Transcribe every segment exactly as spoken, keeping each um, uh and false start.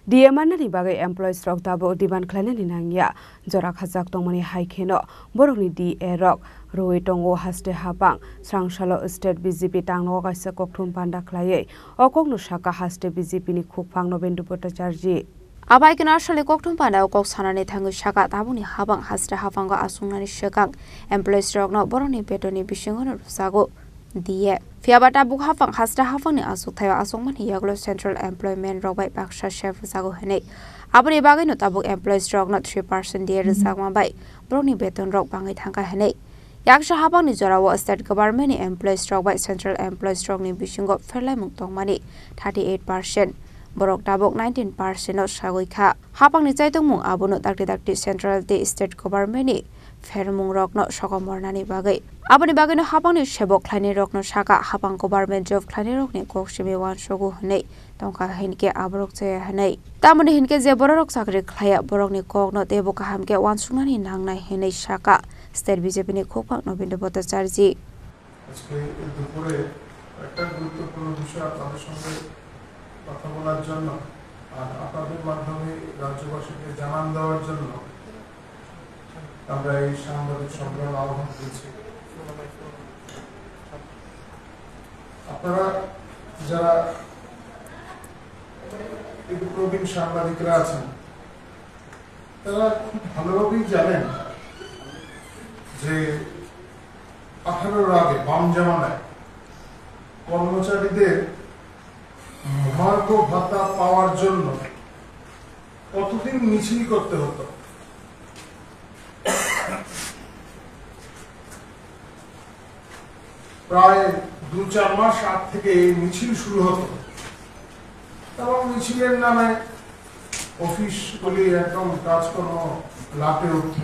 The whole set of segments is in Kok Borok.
D A mannani bagwi employees rok tabuk demand khlainani nangya. Jora khajak tongmani hai kheno borokni D A rok rwui tongo haste hapang. Srangsalo state B J P tangnogo kaisa kokthum panda khlaiwi o kokno saka haste B J P ni khukphang Nobendra Bhattacharjee. Abai kheno aswkni kokthum panda o kok sanani thangwi saka tabukni hapang haste haphango achuknani swkang employees rokno borokni betonni bisingono rwjago. D A. Phiyaba tabuk hapang haste haphangni achukthai o achukmani yagulo central employment rok bai baksa sep rwjago hinwi. Aboni bagwino tabuk employees rokno three percent D A rwjakma bai borokni beton rok bangwi thangkha hinwi. Yaksa hapangni jorao state government ni employees rok bai central employees rokni bisingo pherlaimung tongmani thirty eight percent. Borok tabuk nineteen percent o sagwi kha. Hapangni chaitokmung abono dakti dakti central tei state government ni phermungrokno sokomornani bagwi. Aboni bagwino hapangni sebok khlainairokno saka hapang government job khlainairokni kok simi uansugo hwnwi tongkha hinkhe aborok chaya hwnwi. Tamoni hinkhe je bororok chakri khlaiya borokni kokno teibo kaham khe uansuknani nangnai hwnwi saka state B J P ni khukphang Nobendra Bhattacharjee. আজকে এই দুপুরে একটা গুরুত্বপূর্ণ বিষয় আপনাদের সঙ্গে কথা বলার জন্য আর আপনাদের মাধ্যমে রাজ্যবাসীকে জানান দেওয়ার জন্য আমরা এই সাংবাদিক সম্মেলন আহ্বান করেছি। আপনারা যারা এই প্রবীণ সাংবাদিকরা আছেন, তারা খুব ভালোভাবেই জানেন যে আঠারোর আগে বাম জামানায় কর্মচারীদের মহার্ঘ ভাতা পাওয়ার জন্য কতদিন মিছিল করতে হতো। প্রায় দু চার মাস আগ থেকে এই মিছিল শুরু হতো এবং মিছিলের নামে অফিসগুলি একদম কাজকর্ম লাটে উঠত।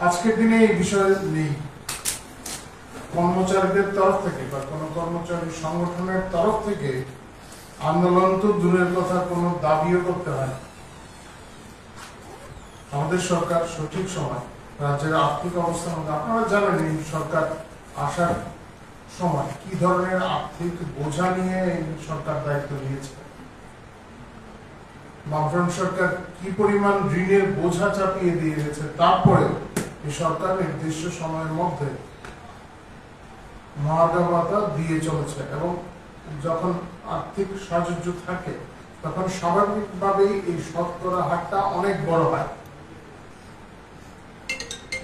আজকের দিনে এই বিষয় নেই। কর্মচারীদের তরফ থেকে বা কোনো কর্মচারী সংগঠনের তরফ থেকে আন্দোলন তো দূরের কথা, কোনো দাবিও করতে হয় না। আমাদের সরকার সঠিক সময় রাজ্যের আর্থিক অবস্থা মতো, আপনারা জানেন এই সরকার আসার সময় কি ধরনের আর্থিক বোঝা নিয়ে এই সরকার দায়িত্ব নিয়েছে, বামফ্রন্ট সরকার কি পরিমাণ ঋণের বোঝা চাপিয়ে দিয়ে গেছে, তারপরে এই সরকার নির্দিষ্ট সময়ের মধ্যে মহার্ঘ ভাতা দিয়ে চলেছে এবং যখন আর্থিক সাহায্য থাকে, তখন স্বাভাবিকভাবেই এই শতকরা হারটা অনেক বড় হয়।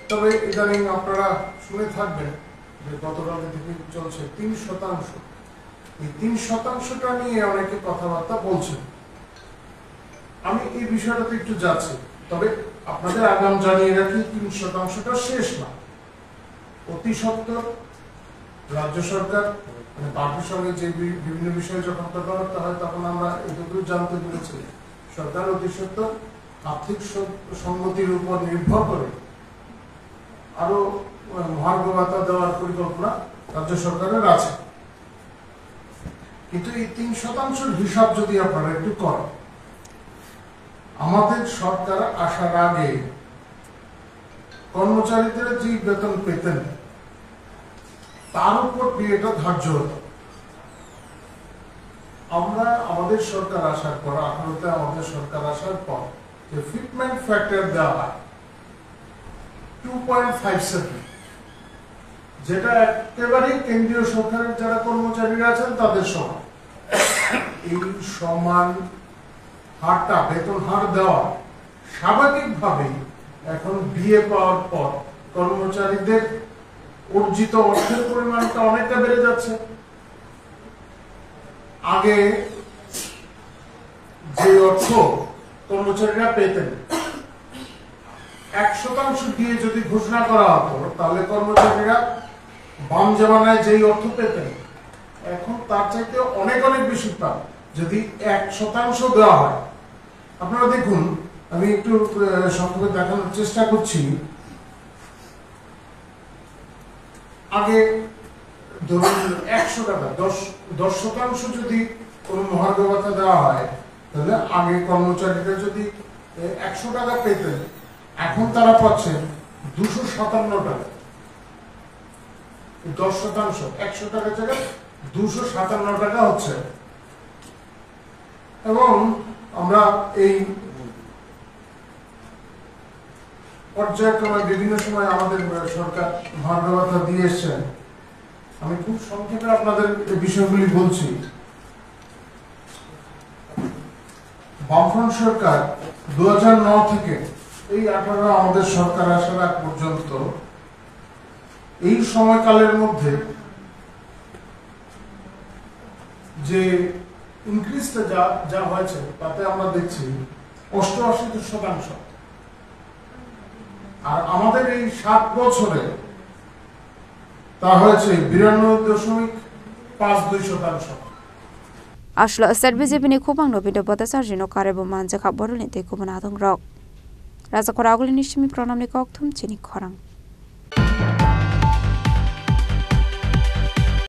তবে ইদানিং আপনারা শুনে থাকবেন যে গতকাল থেকে চলছে তিন শতাংশ। এই তিন শতাংশটা নিয়ে অনেকে কথাবার্তা বলছেন। আমি এই বিষয়টাতে একটু যাচ্ছি, তবে আপনাদের আগাম জানিয়ে রাখি, তিন শতাংশটা শেষ না। অতি সত্বর রাজ্য সরকার, মানে, পার্টির সঙ্গে যে বি-, বিভিন্ন বিষয়ে যখন কথাবার্তা হয়, তখন আমরা এতদূর জানতে পেরেছি, সরকার অতি সত্বর আর্থিক স-, সঙ্গতির উপর নির্ভর করে আরো, আহ, মহার্ঘ ভাতা দেওয়ার পরিকল্পনা রাজ্য সরকারের আছে। কিন্তু এই তিন শতাংশের হিসাব যদি আপনারা একটু করেন, আমাদের সরকার আসার আগে কর্মচারীদের যে বেতন পেতেন, তার উপর ডিএটা ধার্য হতো। আমরা আমাদের সরকার আসার পর, আঠারোতে আমাদের সরকার আসার পর যে ফিটমেন্ট ফ্যাক্টর দেওয়া হয়, টু পয়েন্ট ফাইভ সেভেন, যেটা একেবারেই কেন্দ্রীয় সরকারের যারা কর্মচারীরা আছেন তাদের সমান। এই সমান হারটা, বেতন হার দেওয়া স্বাভাবিকভাবেই এখন ডিএ পাওয়ার পর কর্মচারীদের অর্জিত অর্থের পরিমাণটা অনেকটা বেড়ে যাচ্ছে। আগে যে অর্থ কর্মচারীরা পেতেন, এক শতাংশ দিয়ে যদি ঘোষণা করা হতো, তাহলে কর্মচারীরা বাম জমানায় যেই অর্থ পেতেন, এখন তার চাইতে অনেক অনেক বেশি পান। যদি এক শতাংশ দেওয়া হয়, আপনারা দেখুন, আমি একটু, আহ, সংক্ষেপে দেখানোর চেষ্টা করছি। আগে ধরুন একশো টাকা, দশ, দশ শতাংশ যদি কোনো মহার্ঘ ভাতা দেওয়া হয়, তাহলে আগে কর্মচারীরা যদি, এ, একশো টাকা পেতেন, এখন তারা পাচ্ছেন দুশো সাতান্ন টাকা। দশ শতাংশ, একশো টাকা জায়গায় দুশো সাতান্ন টাকা হচ্ছে। এবং আমরা এই পর্যায়ক্রমে বিভিন্ন সময় আমাদের সরকার ভাতা দিয়ে এসছেন। আমি খুব সংক্ষেপে আপনাদের এই বিষয়গুলি বলছি। বামফ্রন্ট সরকার দু হাজার নয় থেকে এই আঠারো আমাদের সরকার আসার আগ পর্যন্ত এই সময়কালের মধ্যে যে ইনক্রিজটা যা যা হয়েছে, তাতে আমরা দেখছি অষ্টআশি শতাংশ। আর আমাদের এই সাত বছরে তা হয়েছে বিরানব্বই দশমিক পাঁচ দুই শতাংশ। Aslo state B J P ni khubang no bini bota charji no karebo manjakha borok ni tei kubun adong rok. Raja Khora Aguli ni simi Pranam ni kok thum chini khorang.